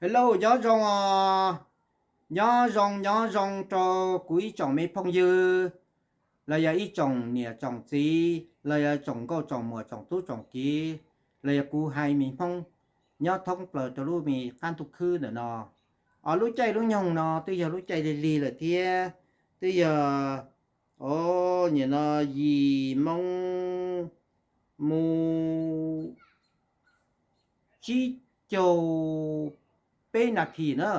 Hello, nyob zoo os. Nyob zoo, nyob zoo rau kuv ib tsoom me phooj ywg, los yog ib tsoom niam tsoom txiv, los yog tsoom nkauj tsoom muam, tsoom tub tsoom kiv, los yog kuv haiv me Hmoob nyob thoob plaws rau lub me qab ntuj khwb ntawm no. Os, lub caij lub nyoog no twb yog lub caij lig lig lawm thiab, twb yog, o, nim no yim moo mus tsib caug peb nas this na,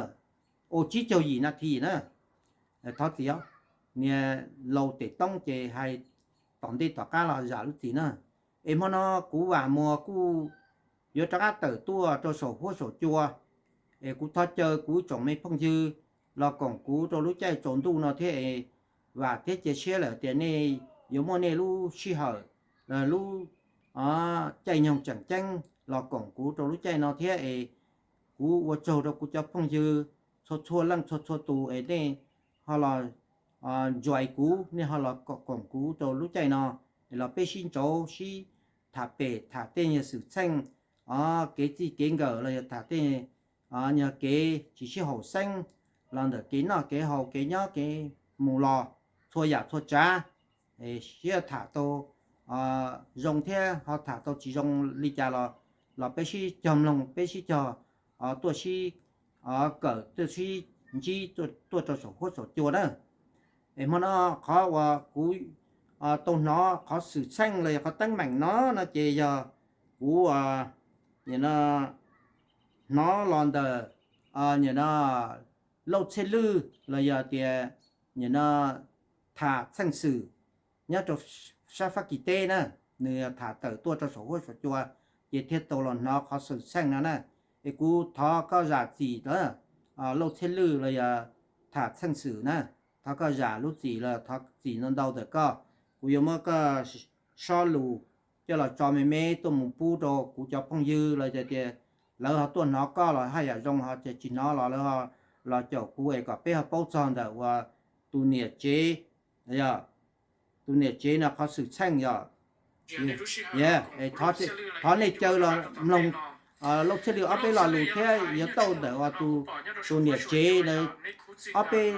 o, tsib caug yim nas this na. Thov txim os, niag laus tes toob ces hais tom ntej tom qab los zam lub txim na. Es hmo no kuv Vam Muas kuj yuav rov qab tawm tuaj rau saum huab saum cua. Es kuv thov caw kuv tsoom me phooj ywg los koom kuv rau lub caij tsaus ntuj no thiab es vam thiab cia siab lawm tias nej yuav muaj nej lub sij hawm, lub caij nyoog tseem ceeb los koom kuv rau lub caij no thiab es kuv ua tsaug rau kuv cov phooj ywg txhua txhua leej txhua txhua tus es nej ho los ntsib kuv, nej ho los koom kuv rau lub caij no, es los peb sib ntsib sib tham pem tham tej nyuag xwm txheej, o, kev txij kev nkawm los yog tham tej nyuag kev tsis sib haum xeeb los ntawm kev noj kev haus kev nyob kev mus los txhua yam txhua tsav, sib tham tau zoo thiab ho tham tau tsis zoo li cas los, los peb sib cog mloog peb sib cog tuaj sib kawm tuaj sib ntsib tuaj rau saum huab saum cua na. Es hmo no qhov uas kuv tau hnov qhov xwm txheej los yog qhov teeb meem no no ces yog kuv nim no hnov los ntawm nim no Lauj Txhiaj Lwj los yog tias nim no tham txheej xwm nyob rau sab Fab Kis teb na, nws tham tawm tuaj rau saum huab saum cua, ces thiaj tau los hnov qhov xwm txheej no na. Es kuv thov koj zam txim, Lauj Txhiaj Lwj los yog tham txheej xwm na, thov koj zam lub txim los thov txim ntau ntau ntawm koj. Kuv yuav muab koj sob lus coj los tso me me tuaj mus pub rau kuv cov phooj ywg los yog tias lawv ho tuaj hnov koj los haj yam zoo, ho tsis hnov los lawv ho los caum kuv es kom peb ho paub txog ntawm uas tus niam tsev, yog tus niam tsev no qhov xwm txheej yog. Thov nej caw los mloog Lauj Txhiaj Lwj ob peb lo lus thiab yuav tau ntawm uas tus niam tsev na ob peb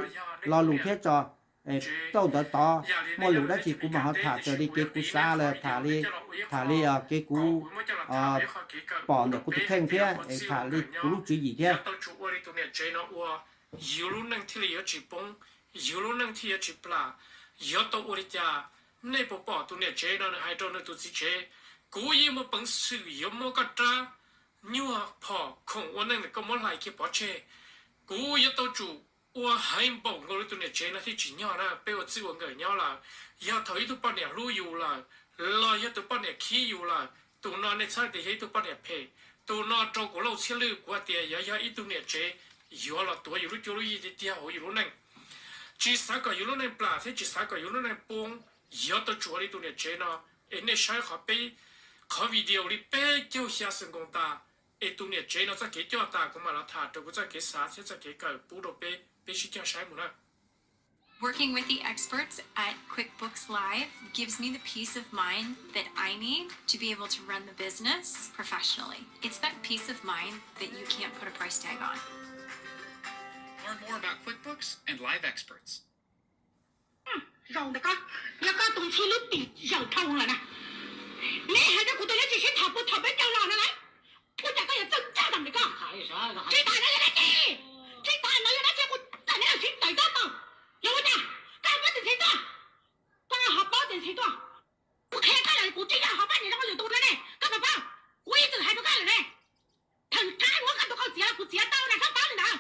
lo lus thiab tso. Tau ntawd tod muaj lus dab tsi kuv mam ho tham raws li kev kuv xav los tham li, tham li kev kuv pom ntawm kuv tus kheej thiab es tham li kuv lub tswv yim thiab. Yus lub neej thiaj li yuav tsis poob, yus lub neej thiaj yuav tsis plam. Yuav tau ua li cas? Nej puas pom tus niam tsev no nws hais rau nws tus txiv tsev, kuv yeej muaj peev xwm yuav muab koj rab nyuag phom khoom ua neej ntawm koj muab hlais kiag pov tseg. Kuv yuav tau tsum ua heev npaum nkaus li tus niam tsev no thiaj tsim nyog na. Peb ua txij ua nkawm nyob lawm, yog thaum ib tug poj niam hlub yus lawm, los yog tus poj niam khib yus lawm, tus no nej txhob tias yog ib tug poj niam phem. Tus no rau kuv Lauj Txhiaj Lwj kuv hais tias yog, yog ib tug niam tsev yuav los tuav yus lub cuab lub yig tiag tiag hauv yus lub neej. Tsis xav kom yus lub neej plam thiab tsis xav kom yus lub neej poob, yuav tau tsum ua li tus niam tsev no. Es nej saib qhov peb, qhov video li peb caug xya xwm nkoos tas, es tus niam tsev no txoj kev coj tas kuv mam los tham rau kuv txoj kev xav thiab txoj kev kawm pub rau peb, peb sib cog saib mus na. Working with the experts at QuickBooks Live gives me the peace of mind that I need to be able to run the business professionally. It's that peace of mind that you can't put a price tag on. Learn more about QuickBooks and Live experts. Zaum ntawm koj, yog koj tus ntxhw lub tim zaum dhau lawm na, neb hais rau kuv tus neb tsis sib tham puag thaum peb caug los no lawm. Ua cas koj yuav txawj ncaj nraim li koj? Tsis tham no yog dab tsi, tsis tham no yog dab tsi, kuv tham neb los sib tawm tob tau. Yog ua cas koj muab tus ntxhw tuaj? Koj ho paub tus ntxhw tuaj? Kuv qhia koj lawm, kuv tsis yog hauv paj niam zoo li tus no ne, koj puas paub? Kuv ib txwm hais rau koj lawm ne. Thaum qab muab koj tus qau txiav los kuv txiav tau na, koj paub li ntawd.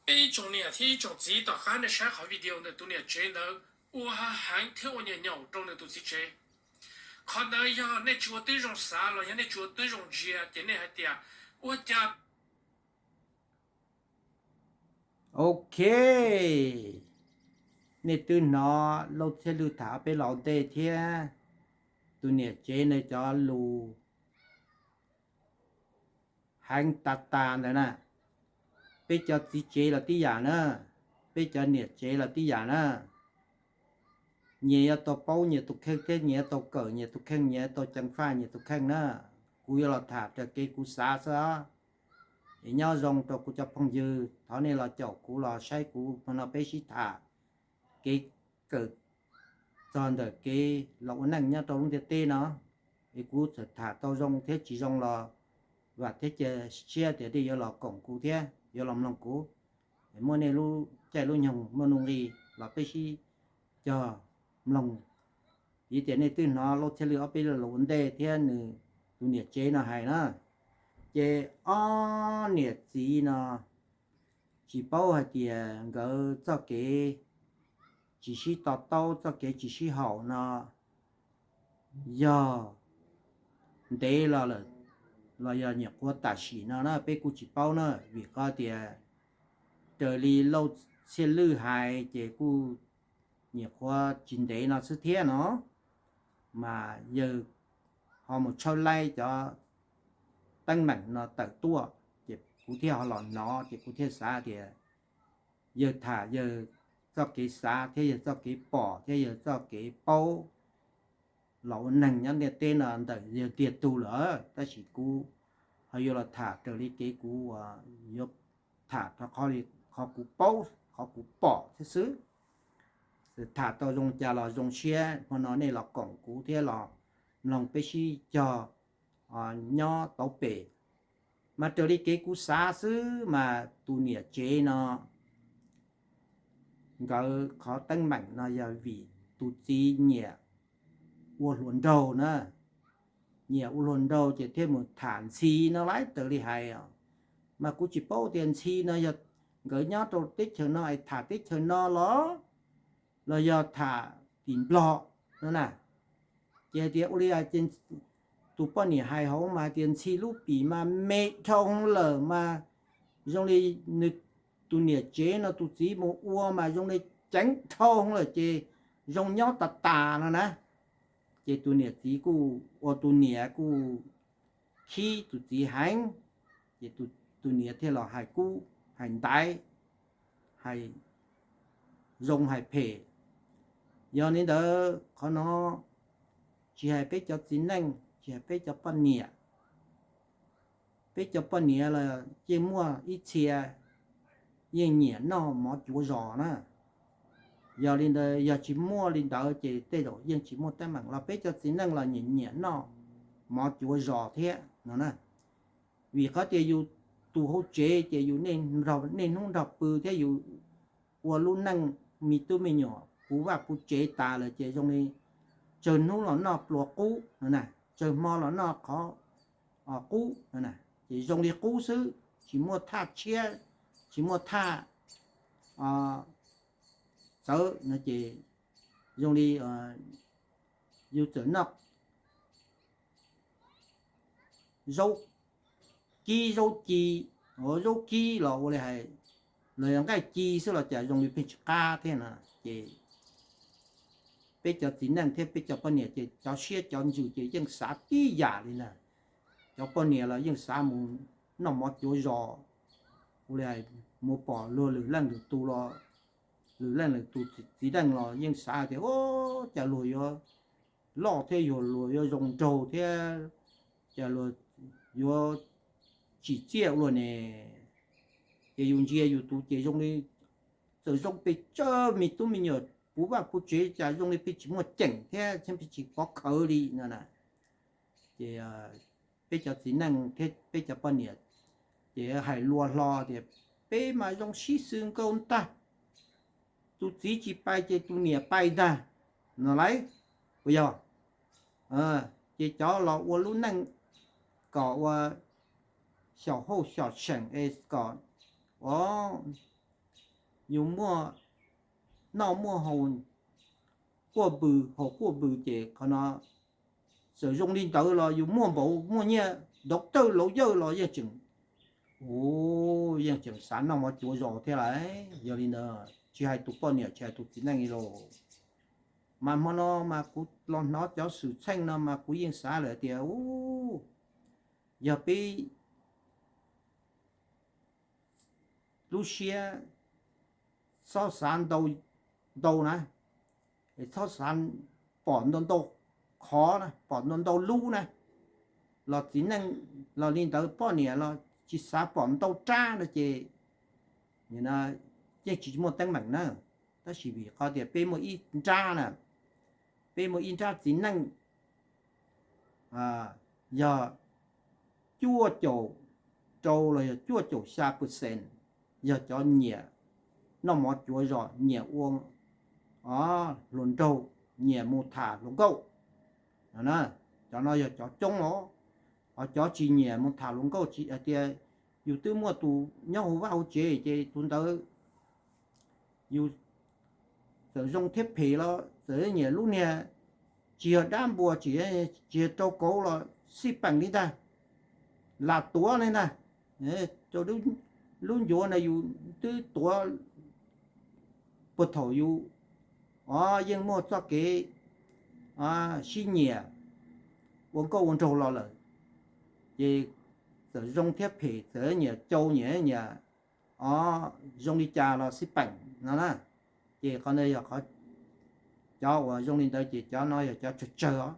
Peb ib tsoom niam thiab ib tsoom txiv tom qab nej saib qhov video ntawm tus niam tsev ntawd ua heev thiab ua nyaum nyaum rau nws tus txiv tsev. Qhov ntawd yog nej tsis ua tib zoo xav los yog nej tsis ua tib zoo ntsia ces nej hais tias ua cas. Ok, nej twb hnov Lauj Txhiaj Lwj tham peb los ntej thiab, tus niam tsev nws cov lus heev tas tas ntawd na. Peb cov txiv tsev los tib yam na, peb cov niam tsev los tib yam na. Nyias yuav tau paub nyias tus kheej thiab nyias yuav tau kawm nyias tus kheej, nyias yuav tau ceev faj nyias tus kheej na. Kuv yuav los tham raws kev kuv xav xwb os. Es nyob zoo rau kuv cov phooj ywg, thov nej los caum kuv los saib kuv hmo no peb sib tham kev kawm txog ntawm kev los ua neej nyob rau lub ntiaj teb no. Es kuv txawm tham tau zoo thiab tsis zoo los vam thiab cia siab tias nej yuav los koom kuv thiab yuav los mloog kuv. Es muab nej lub caij lub nyoog muaj nuj nqis los peb sib cog mloog. Vim tias nej twb hnov Lauj Txhiaj Lwj ob peb lo lus ua ntej thiab nws tus niam tsev no hais na, ces ob niam txiv no tsis paub hais tias nkawd txoj kev tsis sib to taub, txoj kev tsis sib haum no yog ntev los lawm los yog nyuam qhuav tam sim no na, peb kuj tsis paub na. Vim qhov tias raws li Lauj Txhiaj Lwj hais ces kuj nyuam qhuav tsis ntev no xwb thiab no, mas yawg ho mus tshawb laib cov teeb meem no tawm tuaj, ces kuv thiaj ho los hnov ces kuv thiaj xav tias yawg tham yawg txoj kev xav thiab yawg txoj kev pom thiab yawg txoj kev paub los ua neeg nyob ntiaj teb no ntawm yawg tiag tug lawm, tab sis kuv ho yuav los tham raws li kev kuv yuav tham rau qhov kuv paub qhov kuv pom thiab xwb. Tham tau zoo cas los zoo siab hmo no nej los koom kuv thiab los mloog peb sib cog nyob tauv pem. Mas raws li kev kuv xav xwb mas tus niam tsev no nkawd qhov teeb meem no yog vim tus txiv nyiam ua hluas nraug na, nyiam ua hluas nraug ces thiaj mus tham ntxhi no lawm raws li hais. Mas kuv tsis paub tias ntxhi no yog nkawd nyob rau teb chaws no es tham teb chaws no los, los yog tham tim Nplog no na. Ces hais tias ua li tus poj niam hais hauv mas hais tias ntxhi lub pim mas me dhau lawm mas zoo li nws tus niam tsev no tus txiv mus ua mas zoo li ceev dhau lawm ces zoo nyob tas tas no na. Ces tus niam txiv kuj ua tus niam kuj khib tus txiv heev, ces tus niam thiaj los hais kub hais ntaiv, hais zoo hais phem. Yog li ntawd qhov no tsis hais peb cov txiv neej tsis hais peb cov poj niam, peb cov poj niam los yeej muaj ib txhia yeej nyiam noj mov cuav zos na. Yog li ntawd yog tsis muaj li ntawd ces tej zaum yeej tsis muaj teeb meem los peb cov txiv neej los nyiam nyiam noj mov cuav zos thiab no na. Vim qhov tias yus tus hauv tsev ces yus niaj hnub nrog pw thiab yus ua lub neej me tub me nyuam puv vaj puv tsev tas lawm ces zoo li tsawg hnub los noj pluas qub no na, tsawg hmo los noj qhov qub no na, ces zoo li qub xwb, tsis muaj thaj tshiab, tsis muaj thaj txawv no ces zoo li yus txawm noj zaub kib zaub ci, zaub kib los ua li hais los yog nqaij ci xwb los cas zoo li pheej tsis qab thiab na. Ces peb cov txiv neej thiab peb cov poj niam ces cov siab cov ntsws ces yeej xav tib yam li ntag. Cov poj niam los yeej xav mus noj mov cuav zos, ua li hais mus pom luag lwm leej lwm tus los, lwm leej lwm tus txiv neej los yeej xav tias, o, cas luag yuav loj thiab yuav luag yuav zoo nraug thiab, cas luag yuav tsim txiaj ua luaj ne. Ces yus ntsia yus tus ces zoo li txawm zoo pes tsawg me tub me nyuam puv vaj puv tsev cas zoo li pheej tsis muaj ceem thiab pheej tsis pov khawv li no na. Ces peb cov txiv neej thiab peb cov poj niam ces hais luag hlo tias peb mas zoo sib xws nkaus ntag, tus txiv tsis pais ces tus niam pais ntag no lauj. Puas yog? Ces cov los ua lub neej kom ua xyaum hauj xyaum seem es kom, o, yus muaj noj muaj haus quaj npws haus quaj npws ces qhov no txawm zoo li ntawd los yus muaj npaum muaj nyiaj ntau tawj laus yawj los yeej tseem, u, yeej tseem xav noj mov cuav zos thiab lauj. Yog li ntawd tsis hais tus poj niam tsis hais tus txiv neej li los, mas hmo no mas kuv los hnov cov xwm txheej no mas kuv yeej xav lawm tias, u, yog peb lub siab txhob xav ntau ntau na, txhob xav pom ntau ntau qhov na, pom ntau ntau lub na, los txiv neej los li ntawd poj niam los tsis xav pom ntau rab no ces yeej tsis muaj teeb meem na. Tab sis vim qhov tias peb muaj ib nrab na, peb muaj ib nrab txiv neej yog cuaj caum rau los yog cuaj caum xya percent yog cov nyiam noj mov cuav zos, nyiam ua hluas nraug, nyiam mus tham hluas nkauj. Cov no yog cov coob os. Ho cov tsis nyiam mus tham hluas nkauj, tsis hais tias yus twb muaj tus nyob hauv vaj hauv tsev ces tus ntawd yus txawm zoo thiab phem los txawm nyiam lub niag tsis yog dab npua, tsis yog rau kauv los xij peem li ntag, lam tuav li ntag. Rau lub ncuav na yus twb tuav puag thaum yus yeej muaj txoj kev sib nyiam ua nkauj ua nraug los lawm, ces txawm zoo thiab phem, txawm nyiam cau nyiam nyiam zoo li cas los xij peem no na. Ces qhov ntawd yog qhov, cov uas zoo li ntawd ces cov no yog cov tsawg tsawg os.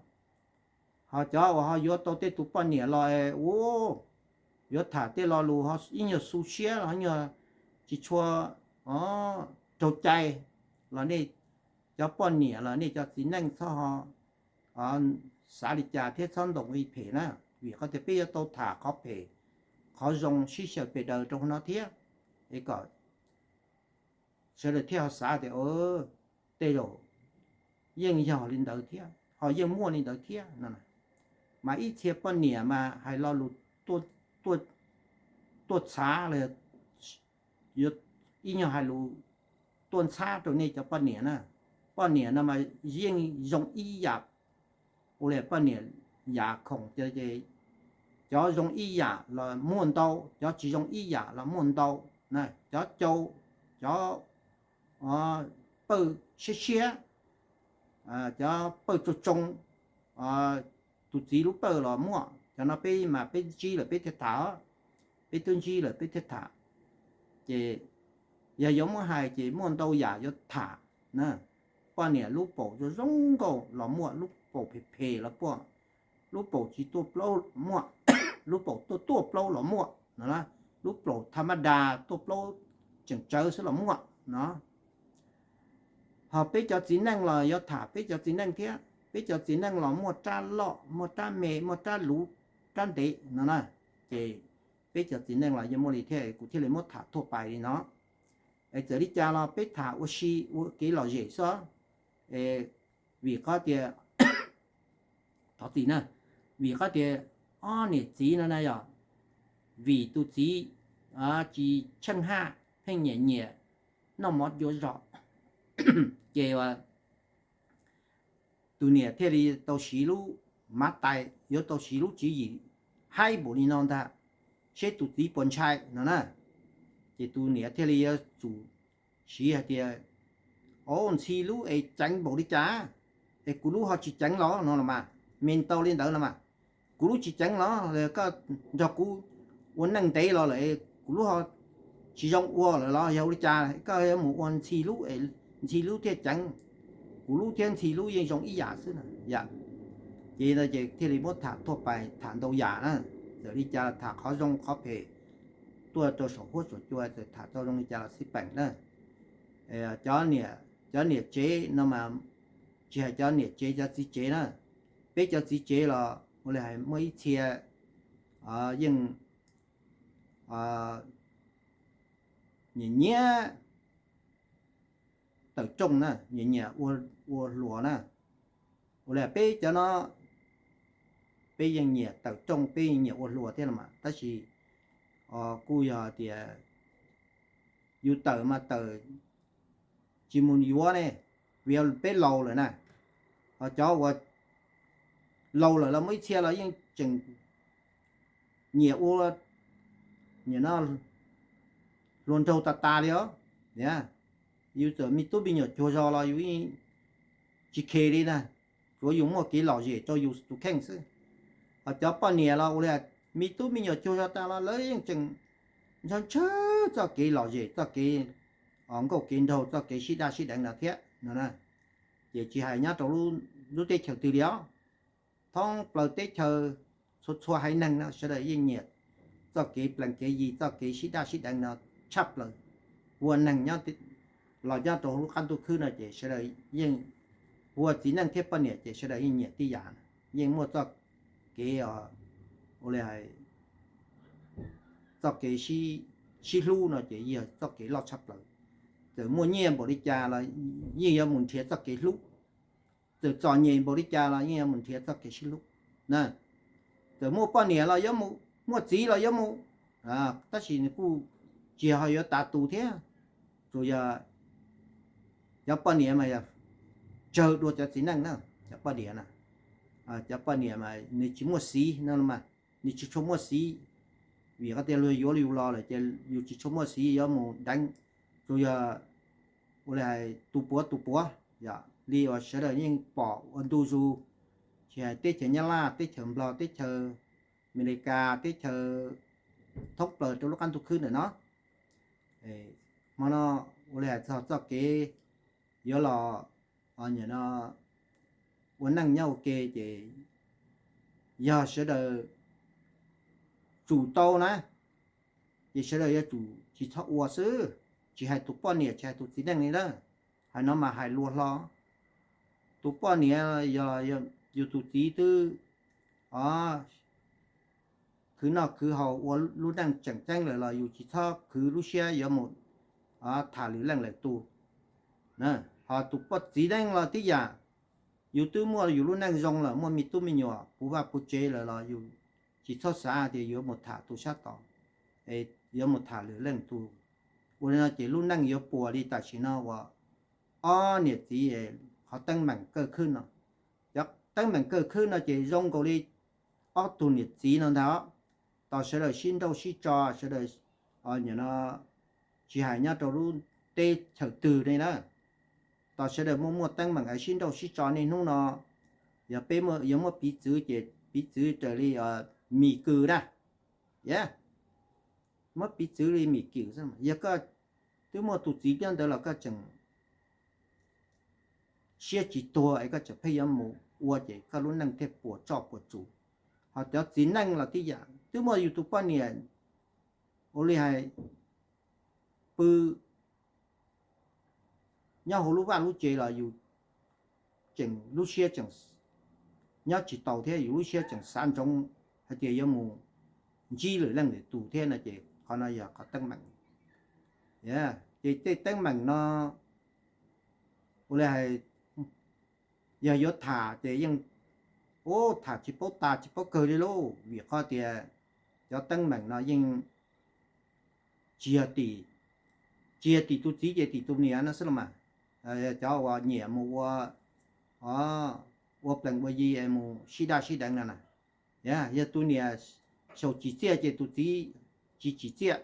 Ho cov uas ho yuav tau tej tus poj niam los ua, yuav tham tej lo lus ho ib nyuag xu siab los ho nyuag tsis tshua raug cai los nej cov poj niam los nej cov txiv neej txhob ho xav li cas thiab txhob ntoos li phem na, vim qhov tias peb yuav tau tham qhov phem qhov zoo sib xyaw pes daws rau hauv no thiab, es kom sawv daws thiaj ho xav tias tej zaum yeej yog li ntawd thiab ho yeej muaj li ntawd thiab no. Mas ib txhia poj niam mas hais lo lus tuaj txhav los ib nyuag hais lus tuaj ntxhab rau nej cov poj niam na. Poj niam no mas yeej zoo ib yam, ua li poj niam yam khoom ces cov zoo ib yam los muaj ntau, cov tsis zoo ib yam los muaj ntau. Cov cau, cov pawj siab siab, cov pawj tsoo tsoo, tus txiv lub pawj los muaj. Cov no peb mas peb ntsib lawm peb thiaj tham, peb twb ntsib lawm peb thiaj tham. Ces yog yuav muab hais ces muaj ntau yam yuav tham na. Poj niam lub paum zoo zoo nkauj los muaj, lub paum phem phem los muaj, lub paum tsis tuaj plaub muaj, lub paum tuaj tuaj plaub los muaj no, lub paum tha maj das tuaj plaub tseem tsawv xwb los muaj no. Ho peb cov txiv neej los yuav tham peb cov txiv neej thiab, peb cov txiv neej los muaj rab loj, muaj rab me, muaj rab luv, rab ntev no na. Ces peb cov txiv neej los yeej muaj li thiab, kuv thiaj li muab tham thuaj pais li no. Es txawm li cas los peb tham ua si ua kev lom zem xwb. Vim qhov tias, thov txim na, vim qhov tias ob niam txiv no na yog vim tus txiv tsis tsheej haj, pheej nyiam nyiam noj mov cuav zos, ces tus niam thiaj li tau siv lub mav tais, yuav tau siv lub tswv yim haib npaum li no ntag, seb tus txiv puas ntshai no na. Ces tus niam thiaj li yuav tsum siv hais tias, o, ntxhi lub es ceev npaum li cas, es kuv lub ho tsis ceev los no los mas, me ntau li ntawd los mas. Kuv lub tsis ceev los koj nrog kuv ua neej ntev los lawm, kuv lub ho tsis zoo ua lawm los yog ua li cas, koj yuav mus ua ntxhi lub, ntxhi lub thiaj ceev, kuv lub thiab ntxhi lub yeej zoo ib yam xwb na yom. Ces no ces thiaj li muab tham thuaj pais tham ntau yam na, txawm li cas tham qhov zoo qhov phem tuaj rau saum huab saum cua, txawm tham tau zoo li cas los xij peem na. Cov niam tsev no mas, tsis hais cov niam tsev cov txiv tsev na, peb cov txiv tsev los ua li hais muaj ib txhia yeej nyiam nyiam tawm rooj na, nyiam nyiam ua hluas na. Ua li peb cov no, peb yeej nyiam tawm rooj, peb yeej nyiam ua hluas thiab los mas, tab sis kuj yog tias yus tawm mas tawm tsis mus yuav ne, vim peb laus lawm na. Ho cov uas laus lawm los muaj ib txhia los yeej tseem nyiam ua hluas nraug tas tas li os. Yus txawm me tub me nyuam cuag zos los yus tsis khes li na, tsuav yus muaj kev lom zem rau yus tus kheej xwb. Ho cov poj niam los ua li me tub me nyuam cuag zos tas los lawv yeej tseem ntshaw ntshaw txoj kev lom zem, txoj kev nkauj kev nraug, txoj kev sib daj sib deev no thiab no. Ces tsis hais nyob rau lub teb chaws twg li os, thoob plaws teb chaws, txhua txhua haiv neeg no sawv daws yeej nyiam txoj kev plees kev yi, txoj kev sib daj sib deev no tshaj plaws. Ua neeg nyob los nyob rau lub qab ntuj khwb no ces sawv daws yeej, ua txiv neej thiab poj niam ces sawv daws yeej nyiam tib yam, yeej muaj txoj kev, ua li hais, txoj kev sib hlub no ces yog txoj kev loj tshaj plaws. Txawm muaj nyiaj npaum li cas los yeej yuav mus nrhiav txoj kev hlub, txawm txom nyem npaum li cas los yeej yuav mus nrhiav txoj kev sib hlub na. Txawm muaj poj niam los yuav mus, muaj txiv los yuav mus, tab sis nws kuj tsis yog ho yuav tas tus thiab. Tsuas yog cov poj niam mas yog tsawg dua cov txiv neej na. Cov poj niam na, cov poj niam mas nws tsis muaj xiv no mas, nws tsis tshua muaj xiv, vim qhov tias luag yuav yus los lawm ces yus tsis tshua muaj xiv yuav mus deev. Tsuas yog ua li hais tus puav tus puav, yog li uas sawv daws yeej pom ua ntu zus, tsis hais teb chaws Nyab Laj, teb chaws Nplog, teb chaws Amelikas, teb chaws thoob plaws rau lub qab ntuj khwb ntawm no. Hmo no ua li hais txog txoj kev yuav los ua neej nyob ua ke ces yog sawv daws tsum tau na, ces sawv daws yuav tsum tsis txhob ua xwb. Tsis hais tus poj niam tsis hais tus txiv neej li na, hais no mas hais luag hlo. Tus poj niam yog yus tus txiv twb khwv noj khwv haus ua lub neej tseem ceeb lawm los yus tsis txhob khwv lub siab yuav mus tham lwm leej lwm tus. Ho tus poj txiv neej los tib yam, yus twb muaj yus lub neej zoo lawm, muaj me tub me nyuam puv vaj puv tsev lawm los yus tsis txhob xav tias yuav mus tham tus sab tod, yuav mus tham lwm leej tus. Ua li no ces lub neej yuav puas li tam sim no uas ob niam txiv qhov teeb meem kawg khwb no. Cov teeb meem kawg khwb no ces zoo nkaus li ob tug niam txiv no ntag. Tos sawv daws sib nrauj sib tso, sawv daws tsis hais nyob rau lub teb chaws twg ne na, tos sawv daws muaj muaj teeb meem es sib nrauj sib tso niaj hnub no, yog peb yuav muab piv txwv ces piv txwv raws li mis kws na. Muab piv txwv li mis kws, yog koj twb muaj tus txiv nyob ntawd los koj tseem siab tsis tuag es koj tseem pheej yuav mus ua ces koj lub neej thiaj puas tsoj puas tsuv. Ho cov txiv neej los tib yam, twb muaj yus tus poj niam ua li hais pw nyob hauv lub vaj lub tsev los yus tseem lub siab tseem nyob tsis tau thiab, yus lub siab tseem xav ntsoov hais tias yuav mus ntsib lwm leej lwm tus thiab no ces qhov no yog qhov teeb meem. Ces tej teeb meem no ua li hais yog yuav tham ces yeej, ub, tham tsis paub tas tsis paub kawg li lauj, vim qhov tias cov teeb meem no yeej tsis yog tim, tsis yog tim tus txiv ces tim tus niam no xwb los mas. Cov uas nyiam mus ua, ua plees ua yi es mus sib daj sib deev no na, yog tus niam xyaum tsim txiaj ces tus txiv tsis tsim txiaj,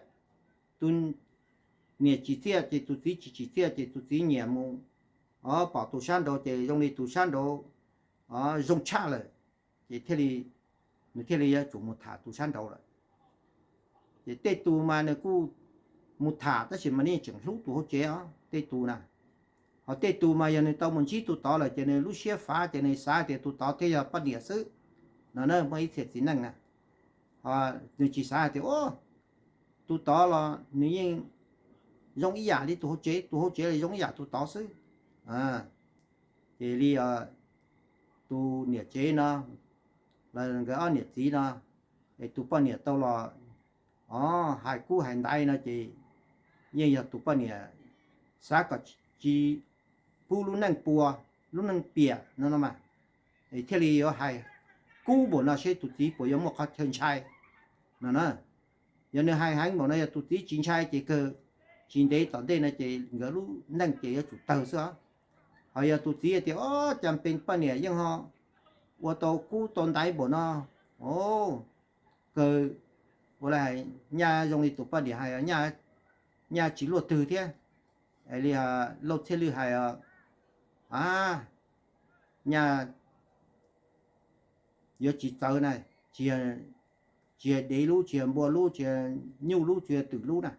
tus niam tsim txiaj ces tus txiv tsis tsim txiaj ces tus txiv nyiam mus pom tus sab nraud ces zoo li tus sab nraud zoo tshaj lawm, ces thiaj li, nws thiaj li yuav tsum mus tham tus sab nraud lawm. Ces tej tus mas nws kuj mus tham tab sis mas nws tseem hlub tus hauv tsev os, tej tus na. Ho tej tus mas yog nws tau mus ntsib tus tod lawm ces nws lub siab fav ces nws xav tias tus tod thiaj yog poj niam xwb no na. Muaj ib txhia txiv neej na, nws tsis xav hais tias, o, tus tod los nws yeej zoo ib yam li tus hauv tsev, tus hauv tsev zoo ib yam tus tod xwb. Ces li tus niam tsev no los nkawd ob niam txiv no, es tus poj niam tau los hais kub hais ntaiv no ces yeej yog tus poj niam xav kom tsis pub lub neej puas, lub neej piam no no mas, es thiaj li yuav hais kub npaum no seb tus txiv puas yuav muaj qhov chaw ntshai no na. Yog nws hais heev npaum no yog tus txiv tsis ntshai ces kawg tsis ntev tom ntej no ces nkawd lub neej ces yuav tsum tawg xwb os. Ho yog tus txiv tias, o, cas pes poj niam yeej ho ua tau kub tau ntaiv npaum no, o, kawg, ua li hais nyaj zoo li tus poj niam hais, nyaj tsis luaj twg thiab. Li Lauj Txhiaj Lwj hais, a, nyaj yuav tsis txawv na, tsis yog dev lub, tsis yog npua lub, tsis yog nyuj lub, tsis yog twm lub na,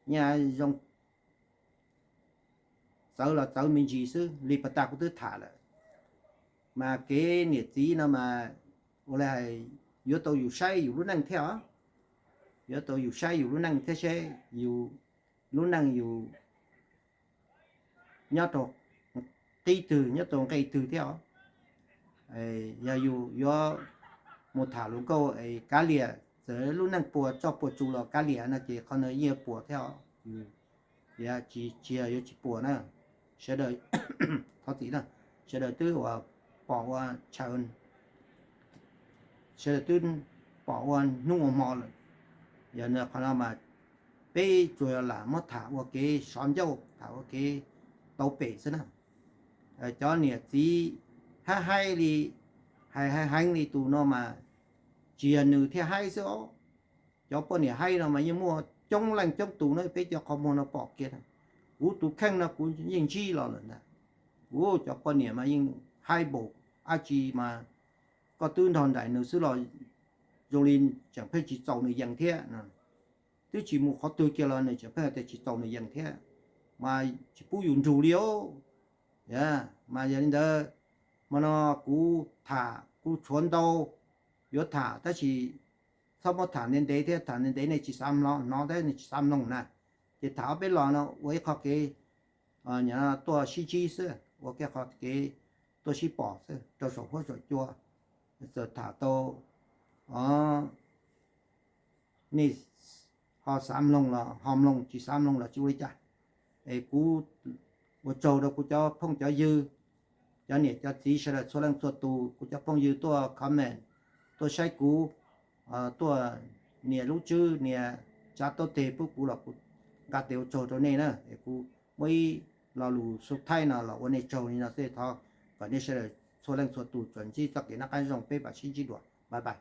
nyaj zoo txawv los txawv me ntsis xwb. Li pas tag kuv twb tham lawm, mas kev niam txiv no mas ua li hais yuav tau yus saib yus lub neej thiab os. yuav tau yus saib yus lub neej thiab seb yus lub neej yus nyob rau qib twg, nyob rau nqe twg thiab os. Yog yus yuav mus tham luag nkauj es kav liam, txawm lub neej puas tsuaj puas tsu los kav liam no ces qhov ntawd yeej puas thiab os. Tsis, tsis yog yuav tsis puas na. Sawv daws, thov txim na, sawv daws twb uas pom ua, sawv daws twb pom ua hnub ua hmo lawm. Yog qhov no mas peb tsuas lam muab tham ua kev sov ncauj, tham ua kev tau pem xwb na. Cov niam txiv haib haib li, hais hais heev li tus no mas tsis yog nws thiaj haib xwb os. Cov poj niam haib no mas yeej muaj coob leej coob tus na, peb cov qhov muag no pom kiag na. Kuv tus kheej no kuv yeej ntsib los lawm ntag. Kuv cov poj niam mas yeej haib npaum dab tsi mas koj twb nrog nraim nws xwb los zoo li tseem pheej tsis txaus nws yees thiab. Twb tsis mus qhov twg kiag los nws tseem pheej tias tsis txaus nws yees thiab, mas tsis pub yus nrug li os. Mas yog li ntawd, hmo no kuv tham kuj tshuav ntau yuav tham tab sis txhob muab tham ntev ntev thiab, tham ntev ntev nej tsis xav hnov thiab nej tsis xav mloog na. Ces tham ob peb los no ua ib qho kev tuaj sib ntsib xwb, ua ib qho kev tuaj sib pom xwb rau saum huab saum cua. Txawm tham tau nej ho xav mloog los ho mloog, tsis xav mloog los tsis ua li cas. Es kuv ua tsaug rau kuv cov phooj cov ywg, cov niam cov txiv sawv daws txhua leej txhua tus, kuv cov phooj ywg tuaj comment, tuaj saib kuv, tuaj nias lub tswb nias tsa taub teg pub kuv los kuv nqa tes ua tsaug rau nej na. Es kuv muab ib lo lus xub thaib no los ua nej tsaug li no xwb, thov kom nej sawv daws txhua leej txhua tus tsuas ntsib txoj kev noj qab zoo, peb mam sib ntsib dua, bye bye.